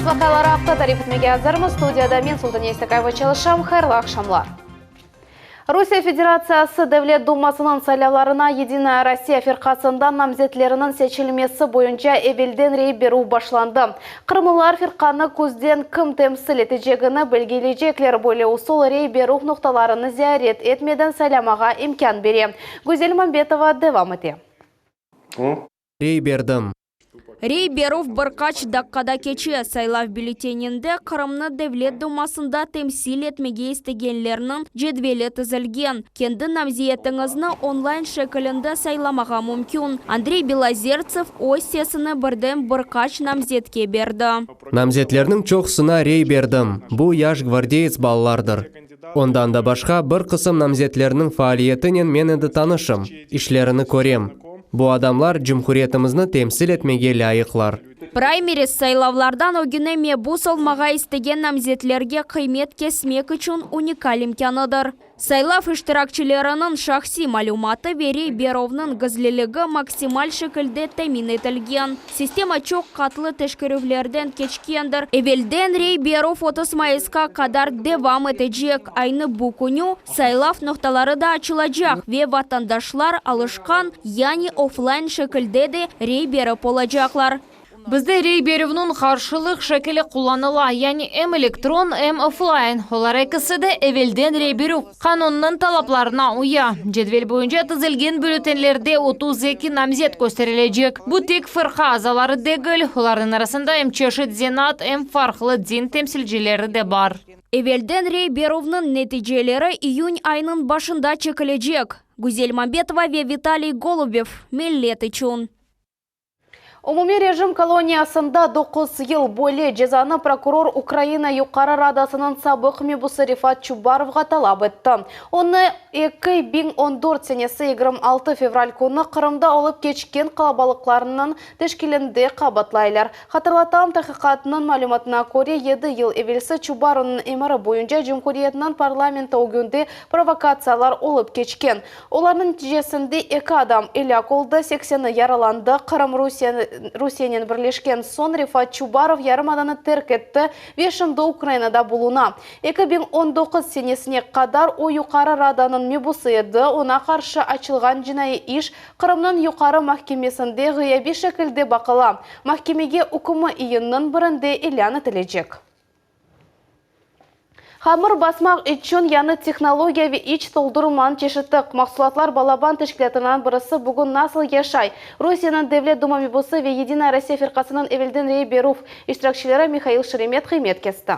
Esas vaqiaları aqta tarif etmege azırmız. Studiyada men, Sultaniye İstakayeva, çalışam. Hayırlı aqşamlar. Rusiye Federatsiyası Devlet Dumasınıñ saylavlarına Yedinaya Rossiya firqasından namzetleriniñ seçilmesi boyunca evelden rey berüv başlandı. Qırımlılar firqanı küzden kim temsil etecegini belgileycekler. Böyle usul rey berüv noqtalarını ziyaret etmeden saylamağa imkân bere. Güzel Mambetova devam ete. Rey berdim. Rey berüv bir qaç daqqada keçe. Saylav bülleteninde Qırımnı Devlet Dumasında temsil etmege istegenlerniñ cedveli tizilgen. Kendi namziyetiñizni onlayn şekilinde saylamağa mümkün. Andrey Belozertsev öz sesini birden bir qaç namzetke berdi. Namzetlerniñ çoqusına rey berdim. Bu yaş gvardeyets balalardır. Ondan da başqa, bir qısım namzetlerniñ faaliyetinen men endi tanışım, işlerini körem. Bu adamlar cumhuriyetimizni temsil etmege lâyıqlar. Praymeriz saylavlardan ögüne mebus olmağa istegen namzetlerge qıymet kesmek içün unikal imkânıdır. Saylav iştirakçileriniñ şahsiy malümatı ve rey berüvniñ gizliligi maksimal şekilde temin etilgen. Sistema çoq qatlı teşkerüvlerden keçkendir. Evelden rey berüv 30 mayısqa qadar devam etecek. Aynı bu künü saylav noqtaları da açılacaq ve vatandaşlar alışqan, yani oflayn şekilde de rey berip olacaqlar. Bizde rey berüvniñ qarşılıq şekili qullanıla, yani em elektron, em oflayn. Olar ekisi de evelden rey berüv qanunınıñ talaplarına uya. Cedvel boyunca tizilgen bülletenlerde 32 namzet kösterilecek. Bu tek fırqa azaları degil, olarnıñ arasında em çeşit zenaat, em farqlı din temsilcileri de bar. Evelden rey berüvniñ neticeleri iyün ayınıñ başında çekilecek. Güzel Mambetova ve Vitaliy Golubev, Millet içün. Umumiy rejim koloniyasında doquz yıl böyle cezanı prokuror Ukraina Yuqarı Radasınıñ sabıq mebusı Refat Çubarovğa talap etti. Onı 2014 senesi 26 fevral künü Qırımda olıp keçken qalabalıqlarnıñ teşkilinde qabaatlaylar. Hatırlatam, tahqiqatnıñ malümatına köre, yedi yıl evelsi Çubarovnıñ emiri boyunca cumhuriyetniñ parlamenti ögünde provokatsiyalar olıp keçken. Olarnıñ neticesinde eki adam elâk oldı, sekseni yaralandı. Qırım Rusiyenen birleşken soñ Refat Çubarov yarımadanı terk etti ve şimdi Ukrainada buluna. 2019 senesine qadar o Yuqarı Radanıñ mebusı edi, oña qarşı açılğan cinaiy iş Qırımnıñ Yuqarı mahkemesinde ğıyabiy şekilde baqıla. Mahkemege ükümi iyünniñ birinde ilân etilecek. Hamır basmaq içün yañı tehnologiya ve iç toldurman çeşiti mahsulatlar balaban teşkilâtından birisi bugün nasıl yaşay? Rusiyeniñ Devlet Duma mebusı ve Yedinaya Rossiya firqasınıñ evelden rey berüv iştirakçileri Mihail Şeremet qıymet kesti.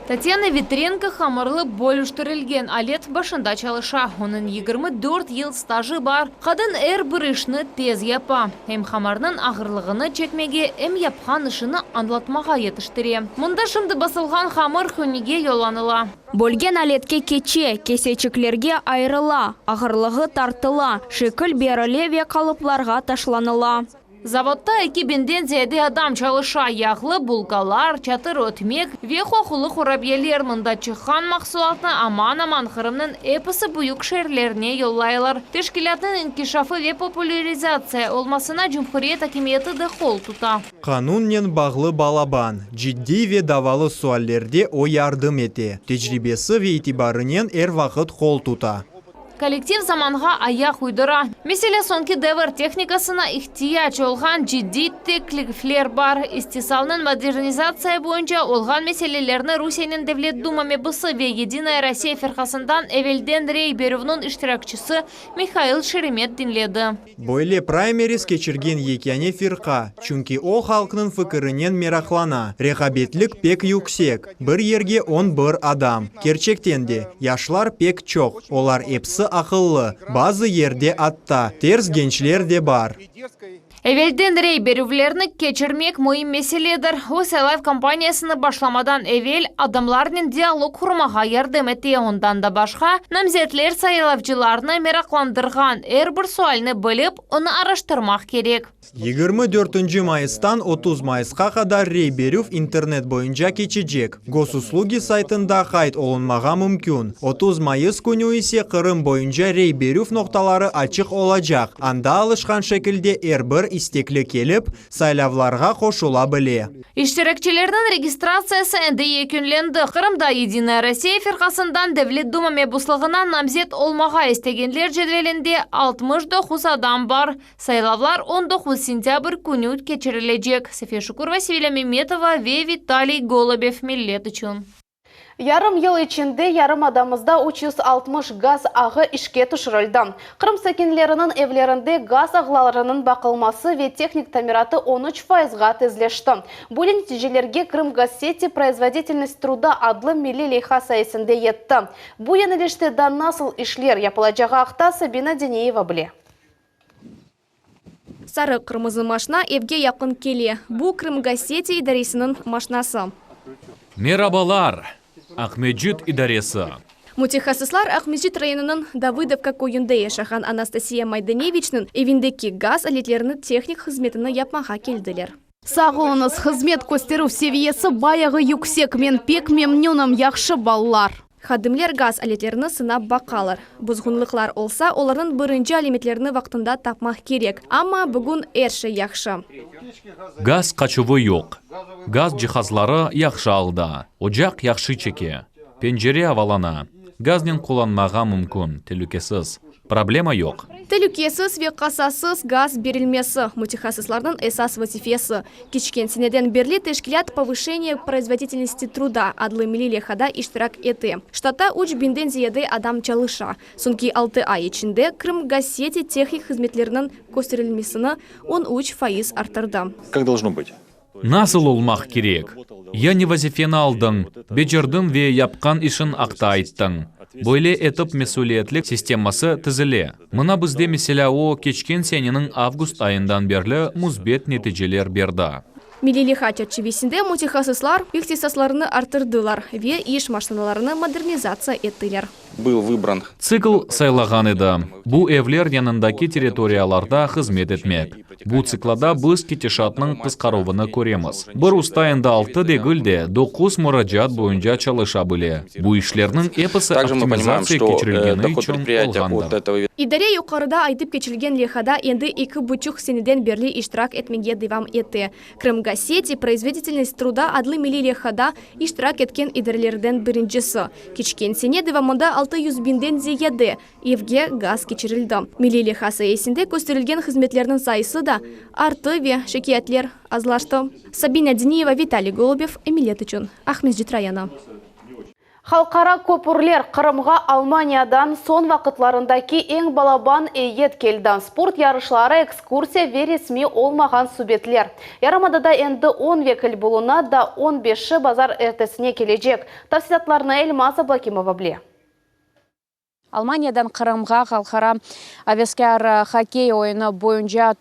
Tatyana Vitrenko hamırlı bölüştirilgen alet başında çalışa. Onıñ 24 yıl stajı bar. Qadın er bir işni tez yapa. Em hamarnıñ ağırlığını çekmege, em yapqan işini añlatmağa yetiştire. Mında şimdi basılğan hamır hünige yollanıla. Bölgen aletke keçe, keseçiklerge ayırıla, ağırlığı tartıla, şekil berile ve qalıplarğa taşlanıla. Zavodda eki biñden ziyade adam çalışa. Yağlı bulkalar, çatır ötmek ve qoqulı qurabiyeler mında çıqqan mahsulatnı aman-aman Qırımnıñ episi büyük şeerlerine yollaylar. Teşkilâtnıñ inkişafı ve populârizatsiya olmasına cumhuriyet akimiyeti de qol tuta. Qanunnen bağlı balaban, ciddiy ve davalı suallerde o yardım ete, tecribesi ve itibarınen er vaqıt qol tuta. Kollektiv zamanğa ayaq uydura. Meselâ, soñki devir tehnikasına ihtiyac olğan ciddiy teklifler bar. İstisalnıñ modernizatsiya boyunca olğan meselelerni Rusiyeniñ Devlet Duma mebusı ve Yedinaya Rossiya firqasından evelden rey berüvniñ iştirakçisi Mihail Şeremet diñledi. Böyle praymeriz keçirgen yekâne firqa, çünki o halqnıñ fikirinen meraqlana. Reqabetlik pek yüksek, bir yerge 11 adam. Kerçekten de, yaşlar pek çoq, olar episi aqıllı, bazı yerde atta, ters gençler de bar. Evelden rey berüvlerni keçirmek müim meseledir. O, saylav kampaniyasını başlamadan evel adamlarnen dialog qurmağa yardım ete. Ondan da başqa, namzetler saylavcılarnı meraqlandırğan er bir sualni bilip, onı araştırmaq kerek. Yigirmi dörtünci mayıstan 30 mayısqa qadar rey berüv internet boyunca keçecek. Gosuslugi saytında qayd olunmağa mümkün. 30 mayıs künü ise Qırım boyunca rey berüv noqtaları açıq olacaq, anda alışqan şekilde er bir. istekli kelip, saylavlarğa qoşula bile. İştirakçilerniñ registratsiyası endi yekünlendi. Qırımda Yedinaya Rossiya firqasından Devlet Duma mebuslığına namzet olmağa istegenler cedvelinde 69 adam bar. Saylavlar 19 sentâbr künü keçirilecek. Safiye Şukurova, Sevilâ Memetova ve Vitaliy Golubev, Millet içün. Yarım yıl içinde yarımadamızda 360 gaz ağı işke tüşürildi. Qırım sakinleriniñ evlerinde gaz ağlarınıñ baqılması ve tehnik tamiratı 13 fayızğa tezleşti. Böyle neticelerge Krımgazseti Производительность truda adlı milliy leyha sayesinde yetti. Bu yönelişte daa nasıl işler yapılacağı aqta Sabina Deniyeva bile. Sarı qırmızı maşna evge yaqın kele. Bu Krımgazseti idaresiniñ maşnası. Merabalar, Aqmescit idaresi. Mütehassıslar Aqmescit rayonınıñ Davıdovka köyünde yaşağan Anastasiya Maydaneviçniñ evindeki gaz aletlerini tehnik hızmetini yapmağa keldiler. Sağ oluñız, hızmet kösterüv seviyesi bayağı yüksek, men pek memnünim, yahşı ballar. Hadimler gaz aletlerini sınap baqalar. Bozğunlıqlar olsa, olarnıñ birinci alâmetlerini vaqtında tapmaq kerek. Amma bugün er şey yahşı. Gaz qaçuvı yoq. Gaz cihazları yahşı alda. Ocaq yahşı çeke. Pencere avalana. Gaznen qullanmağa mümkün, telükesiz. Problema yoq. Telükesiz ve qazasız gaz berilmesi, mütehassıslarnıñ esas vazifesi. Keçken seneden berli teşkilât Povışeniye производительности truda adlı milliy leyhada iştirak ete. Ştatta üç biñden ziyade adam çalışa. Soñki altı ay içinde Krımgazseti tehnik hızmetleriniñ kösterilmesini 13% arttırdı. Как должно быть? Nasıl olmaq kerek? Yani vazifeni aldıñ, becerdiñ ve yapqan işiñ aqta ayttıñ. Böyle etip mesüliyetlik sisteması tizile. Mına bizde, meselâ, o, keçken seneniñ avgust ayından berli müsbet neticeler berdi. Milliy leyha çerçivesinde mütehassıslar ihtisaslarını arttırdılar ve iş maşinalarını modernizatsiya ettiler. Был выбран Tsikl saylağan edi, bu evler yanındaki territoriyalarda hızmet etmek. Bu tsiklada biz ketişatnıñ qısqaruvını köremiz. Bir usta endi altı degil de, doquz muracaat boyunca çalışa bile. Bu işlerniñ episi Также мы понимаем, optimizatsiya что э, keçirilgeni доход içün предприятия от olğandır. этого İdare yuqarıda aytıp keçilgen leyhada endi eki buçuq seneden berli iştirak etmege devam ete. Krımgazseti Производительность truda adlı milliy leyhada iştirak etken idarelerden birincisi. Keçken sene devamında 600 biñden ziyade evge gaz keçirildi. Milliy leyha sayesinde kösterilgen hızmetlerniñ sayısı da arttı ve şikâyetler azlaştı. Sabina Deniyeva, Vitaliy Golubev, Millet içün, Aqmescit rayonı. Halqara köpürler Qırımğa Almaniyadan soñ vaqıtlarındaki eñ balaban eyyet keldi. Sport yarışları, ekskursiya ve resmiy olmağan subetler. Yarımadada endi 10 vekil buluna, daa 15-i bazar ertesine kelecek. Tafsilâtlarnı Elmaz Ablâkimova bile. Almaniyadan Qırımğa halqara aveskâr hokkey oyunı boyunca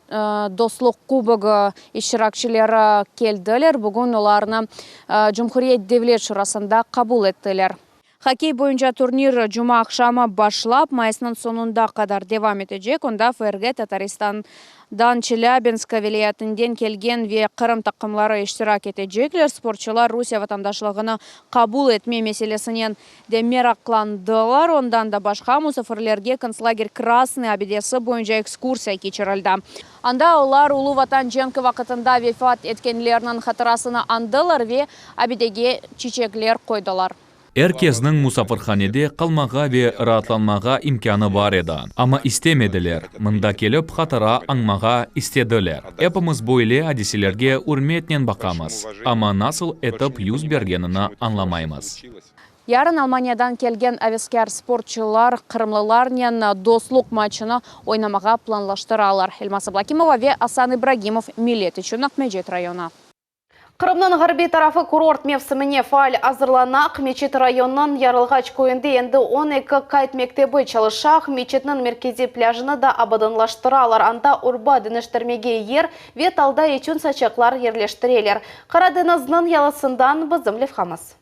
Dostluq kubogı iştirakçileri keldiler. Bugün olarnı Cumhuriyet Devlet Şurasında qabul ettiler. Hokkey boyunca turnir cuma aqşamı başlap, mayısnıñ soñunda qadar devam etecek. Onda FRG, Tataristandan, Çelâbinsk vilâyetinden kelgen ve Qırım taqımları iştirak etecekler. Sportçular Rusiye vatandaşlığını qabul etme meselesinen de meraqlandılar. Ondan da başqa musafirlerge kontslager Krasnıy abidesi boyunca ekskursiya keçirildi. Anda olar Ulu Vatan cenki vaqıtında vefat etkenlerniñ hatırasını añdılar ve abidege çiçekler qoydılar. Er kesniñ musafirhanede qalmağa ve raatlanmağa imkânı bar edi. Amma istemediler, mında kelip hatıra añmağa istediler. Epimiz böyle adiselerge ürmetnen baqamız, amma nasıl etip yüz bergenini añlamaymız. Yarın Almaniyadan kelgen aveskâr sportçular qırımlılarnen dostluq matçını oynamağa planlaştıralar. Elmaz Ablâkimova ve Asan İbragimov, Millet içün Aqmescit rayonı. Qırımnıñ ğarbiy tarafı kurort mevsimine faal azırlana. Aqmeçit rayonınıñ Yarılğaç köyünde endi 12 kayt mektebi çalışa. Aqmeçitniñ merkeziy plâjını da abadanlaştıralar. Anda urba deñiştirmege yer ve talda içün saçaqlar yerleştireler. Qara deñizniñ yalısından bizim levhamız.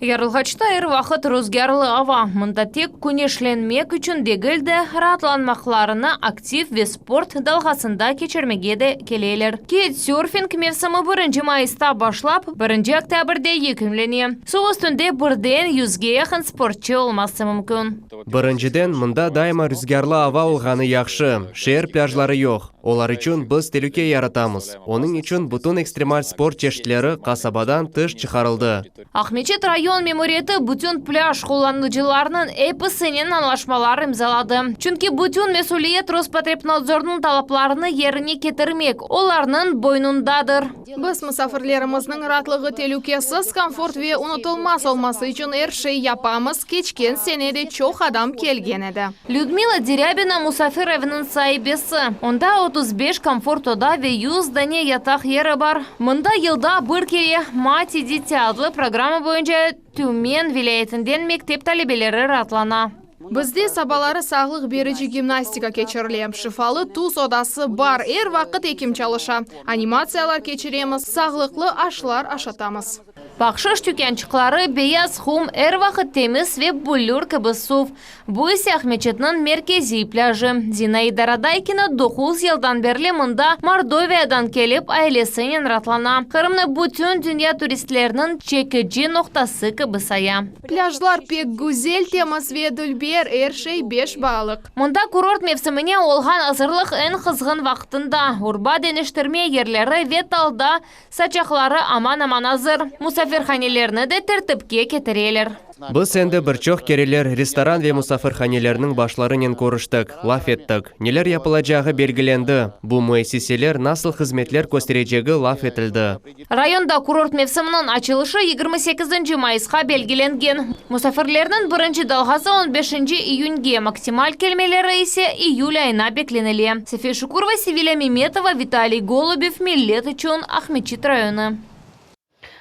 Yarılğaçta er vaqıt ruzgârlı ava. Mında tek küneşlenmek içün degil de, raatlanmaqlarını aktiv ve sport dalğasında keçirmege de keleler. Keytsörfing mevsimi birinci mayısta başlap, birinci oktâbrde yekünlene. Suv üstünde birden yüzge yaqın sportçı olması mümkün. Birinciden, mında daima rüzgârlı ava olğanı yahşı, şeer plâjları yoq, olar içün biz telüke yaratamız, onıñ içün bütün ekstremal sport çeşitleri qasabadan tış çıqarıldı. Aqmeçit rayon memuriyeti bütün plâj qullanıcılarınıñ episinen añlaşmalar imzaladı. Çünki bütün mesüliyet Rospotrebnadzornıñ talaplarını yerine ketirmek olarnıñ boynundadır. Biz musafirlerimizniñ raatlığı telükesiz, komfort ve unutılmaz olması içün er şey yapamız, keçken sene de çoq adam kelgen edi. Lüdmila Derâbina musafir eviniñ saibesi. Onda 35 komfort oda ve 100 dane yataq yeri bar. Mında yılda bir kere Mati diti adlı programma boyunca Tümen vilâyetinden mektep talebeleri raatlana. Bizde sabaları sağlıq berici gimnastika keçirile, şifalı tuz odası bar, er vaqıt ekim çalışa, animatsiyalar keçiremiz, sağlıqlı aşlar aşatamız. Bahşış tükânçıqları, beyaz qum, er vaqıt temiz ve büllür kibi suv. Bu ise Aqmeçetniñ merkeziy plâjı. Zinaida Radaykina doquz yıldan berli mında Mordoviyadan kelip, ailesinen ratlana. Qırımnı bütün dünya turistleriniñ çekici noqtası kibi saya. Plâjlar pek güzel, temiz ve dülber, er şey beş baalıq. Mında kurort mevsimine olğan azırlıq eñ qızğın vaqtında. Urba deñiştirme yerleri ve talda Saçaqları aman-aman azır. Musafirhanelerni de tertipke ketireler. Biz endi bir çoq kereler restoran ve musafirhanelerniñ başlarınen körüştik, laf ettik. Neler yapılacağı belgilendi, bu müessiseler nasıl hızmetler kösterecegi laf etildi. Rayonda kurort mevsiminiñ açılışı yigirmi sekizinci mayısqa belgilengen. Musafirlerniñ birinci dalğası on beşinci iyünge, maksimal kelmeleri ise iyül ayına beklenile. Safiye Şukurova, Sevilâ Memetova, Vitaliy Golubev, Millet içün, Aqmeçit rayonı.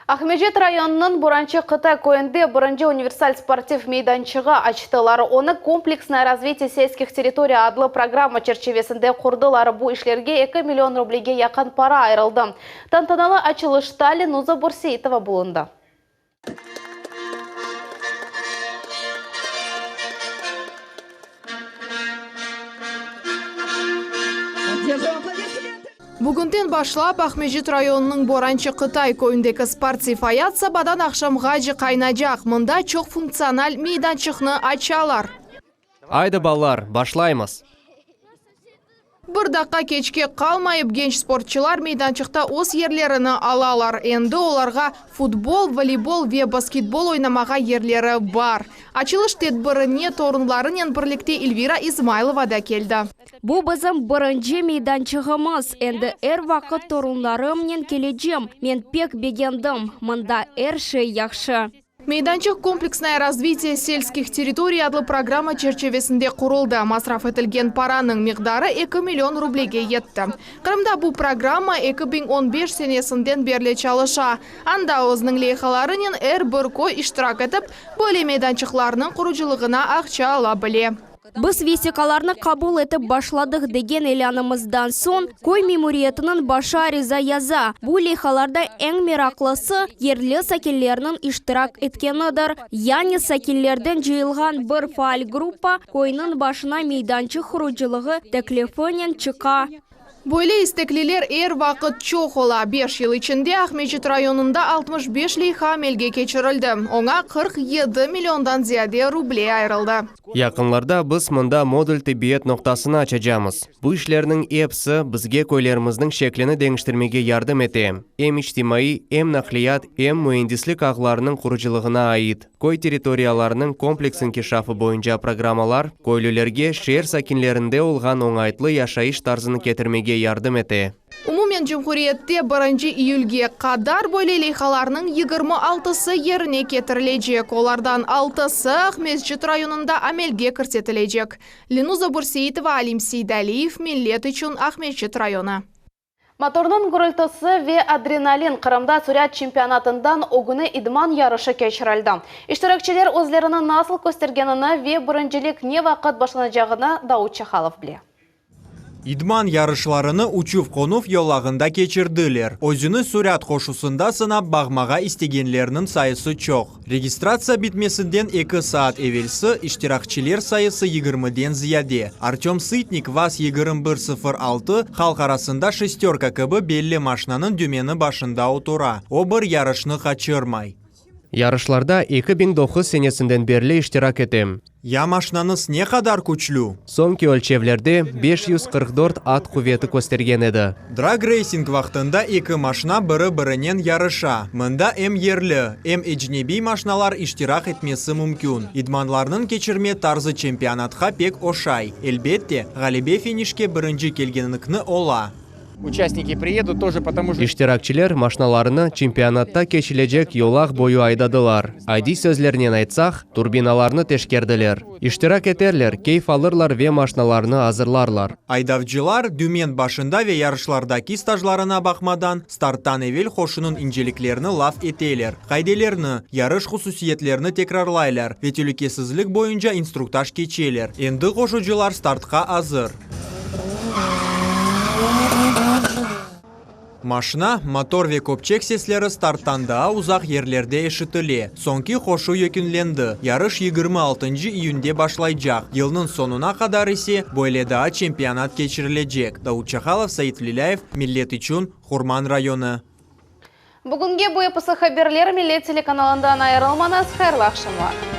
Aqmescit rayonınıñ Borançı Qıta köyünde birinci universal sportiv meydançığı açtılar. Onı Kompleksnoye razvitiye selskih territoriy adlı programma çerçivesinde qurdılar. Bu işlerge eki million rublege yaqın para ayırıldı. Tantanalı açılışta Lenuza Börseitova bulundı. Bugünden başlap Aqmescit rayonınıñ Borançı Qıtay köyündeki sportiv ayat sabadan aqşamğace qaynacaq, mında çoqfuntsional meydançıqnı açalar. Aydı, balalar, başlaymız! Bir daqqa keçke qalmayıp, genç sportçılar meydançıqta öz yerlerini alalar. Endi olarğa futbol, voleybol ve basketbol oynamağa yerleri bar. Açılış tedbirine torunlarınen birlikte Elvira İzmaylova da keldi. Bu bizim birinci meydançığımız. Endi er vaqıt torunlarımnen kelecem. Men pek begendim. Mında er şey yahşı. Meydançıq Kompleksnoye razvitiye selskih territoriy adlı programma çerçivesinde quruldı. Masraf etilgen paranıñ miqdarı eki million rublege yetti. Qırımda bu programma 2015 senesinden berli çalışa. Anda özüniñ leyhalarınen er bir köy iştirak etip, böyle meydançıqlarnıñ qurucılığına aqça ala bile. Biz vesiqalarnı qabul etip başladıq degen ilânımızdan soñ, köy memuriyetiniñ başı ariza yaza. Bu leyhalarda eñ meraqlısı, yerli sakinlerniñ iştirak etkenidir. Yani sakinlerden cıyılğan bir faal gruppa köyniñ başına meydançıq qurucılığı teklifinen çıqa. Böyle istekliler er vaqıt çoq ola. Beş yıl içinde Aqmescit rayonında 65 leyha amelge keçirildi, oña 47 milliondan ziyade ruble ayırıldı. Yaqınlarda biz mında modul tibbiyet noqtasını açacamız. Bu işlerniñ episi bizge köylerimizniñ şeklini deñiştirmege yardım ete, em içtimaiy, em naqliyat, em müendislik ağlarınıñ qurucılığına ait. Köy territoriyalarınıñ kompleks inkişafı boyunca programmalar köylülerge şeer sakinlerinde olğan oñaytlı yaşayış tarzını ketirmege yardım ete. Umumen cumhuriyette birinci iyülge qadar böyle leyhalarnıñ yigirmi altısı yerine ketirilecek, olardan altısı Aqmescit rayonında amelge kirsetilecek. Lenuza Börseitova, Alim Seydaliyev, Millet içün, Aqmescit rayonı. Motornıñ gürültisi ve adrenalin Qırımda sürat çempionatından ögüne idman yarışı keçirildi. İştirakçiler özlerini nasıl köstergenini ve birincilik ne vaqıt başlanacağını Davut Çahalov bile. İdman yarışlarını uçuv-qonuv yolağında keçirdiler. Özüni sürat qoşusında sınap bağmağa istegenlerniñ sayısı çoq. Registratsiya bitmesinden eki saat evelsi iştirakçiler sayısı yigirmiden ziyade. Artöm Sıtnik VAZ 2106, halq arasında şestörka kibi belli maşnanıñ dümeni başında otura. O bir yarışnı qaçırmay. Yarışlarda 2009 senesinden berli iştirak etem. Ya maşnañız ne qadar küçlü? Soñki ölçevlerde 544 at quveti köstergen edi. Drag-reysing vaqtında eki maşna biri-birinen yarışa. Mında em yerli, em ecnebiy maşnalar iştirak etmesi mümkün. İdmanlarnıñ keçirme tarzı çempionatqa pek oşay. Elbette, ğalebe finişke birinci kelgenniñki ola. Участники приедут тоже по тому же. İştirakçiler maşnalarını çempionatta keçilecek yolaq boyu aydadılar. Adiy sözlernen aytsaq, turbinalarnı teşkerdiler. İştirak eterler, keyf alırlar ve maşnalarını azırlarlar. Aydavcılar, dümen başında ve yarışlardaki stajlarına baqmadan, starttan evel qoşunıñ inceliklerini laf eteler, qaidelerni, yarış hususiyetlerini tekrarlaylar ve telükesizlik boyunca instruktaj keçeler. Endi qoşucılar startqa azır. Maşna, motor ve köpçek sesleri starttan daa uzaq yerlerde eşitile. Soñki qoşu yekünlendi. Yarış 26 iyünde başlaycaq. Yılnıñ soñuna qadar ise böyle daa çempionat keçirilecek. Davut Çakalov, Said Lilâyev, Millet içün, Qurman rayonı. Bugünge bu episi haberler Millet telekanalından ayırılmañız. Hayırlı aqşamlar.